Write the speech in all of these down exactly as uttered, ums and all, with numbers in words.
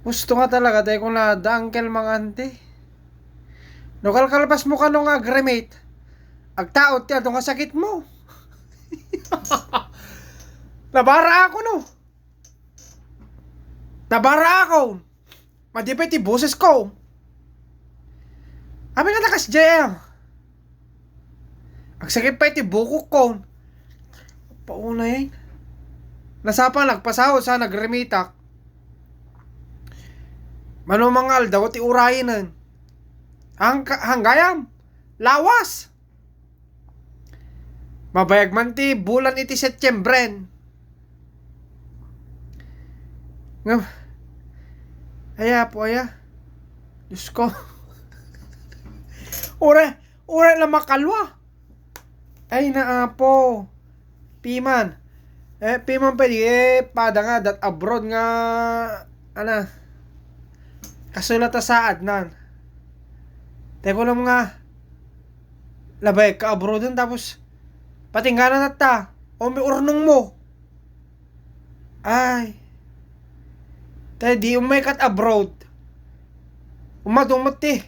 Husto nga talaga, tay kunada, Uncle Mang Auntie. No kalkalpas mo kano nga agremate, agtaud ti adu nga sakit mo. Nabara ako, no? Nabara ako. Madi pay ti boses ko. Amin nga nakas J M. Agsakit pay ti bukok ko. Paunay. Nasapa nagpasaw sa nagremitak. Mano mangaldaw ti urayenen. Hangka-, hanggayam. Lawas. Mabayag man ti bulan iti Setyembren. Ngem, aya po, aya. Diyos ko. Ura, ura na makalwa. Ay, naapo. Piman. Eh, piman pwede, eh, pada nga, dat abroad nga, ana, kasulata saad nan. Teko lang nga, labay ka abroad dun, tapos, patinggana na ta, o may urnong mo. Ay. Tay, di umay kat abroad. Umadumot ti.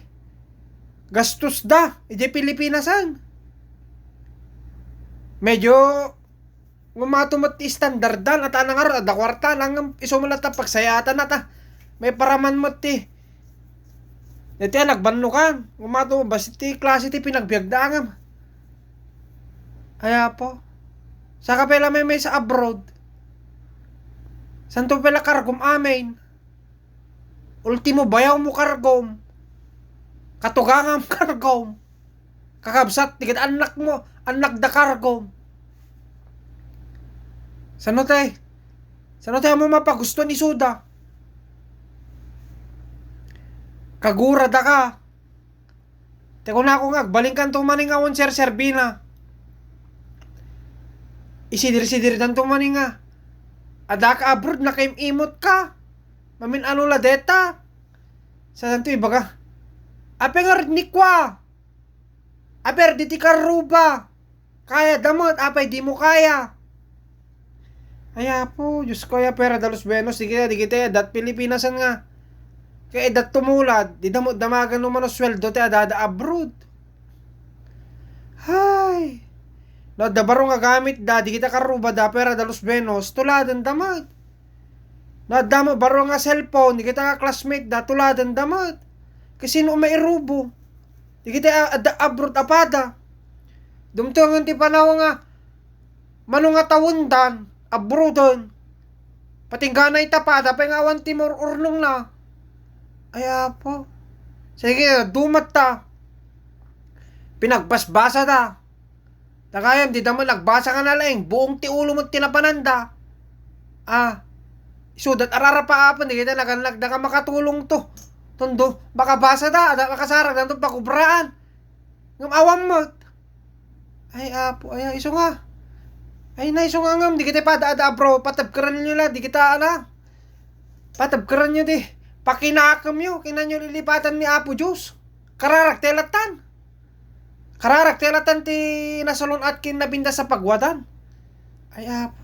Gastos da. Iti Pilipinasan. Medyo umato met ti standardan. At anang aro, adda kwarta. Nang iso mo lang ta pagsayaatan na ta. May paraman met ti. Iti anak, bannukan. Umato, basta ti klase ti pinagbiagdaangam. Ay, apo. Saka pala may, may sa abroad. Santo pala kargom amin. Ultimo, bayaw mo kargom. Katugangam kargom. Kakabsat, digit anak mo, anak da kargom. Sano te? Sano te mo mapagusto ni Suda? Kagura da ka. Te kunako nga, agbalinkanto manen nga awan serserbina. Isidir-sidirdanto manen nga, adda ka abroad, nakaim-imot ka. Mamin-ano la deta. Sadanto ibaga, apay nga ridnikwa? Apay riditi karruba? Kaya da met, apay di mo kaya? Ay, apo, Diyos ko, ya pera da los buenos, di kita, di kita, dat Pilipinasan nga. Kaya dat tumulad, di damo damagan no mano sweldo ti adada abroad. Hay. No, adda baro nga gamit da, di kita karruba da, pera da los buenos, tuladen da met. No, adda mo baro nga cellphone, di kita nga classmate da, tuladen da met. Kasi no mairubo. Di kita a-, adda abroad a pada. Dumtungan ti panaw nga, mano nga tawendan, abroaden. Patinggana ita pada, pay nga awan ti maur-urnong na. Ay, apo. Sige, dumat ta. Pinagbasbasa ta. Tagayam, di da man nagbasa nga nalaing, buong ti ulo mo tinapananda. Ah, isudat ararapaapan, di kita naganlag da nga makatulong to. Tondo, makabasa da, ada makasarag, danto pakubraan. Ngem awan met. Ay, apo, ay, isu nga. Ay, na, isu nga ngem, di kita pada-ada, bro, patabkeran nyo la, di kita, ala. Patabkeran nyo di. Pakinakem yo, kinanyo lilipatan ni Apo Diyos. Kararag, telatan. Kararag, telatan ti nasalun-at ken nabinda sa pagwadan. Ay, apo.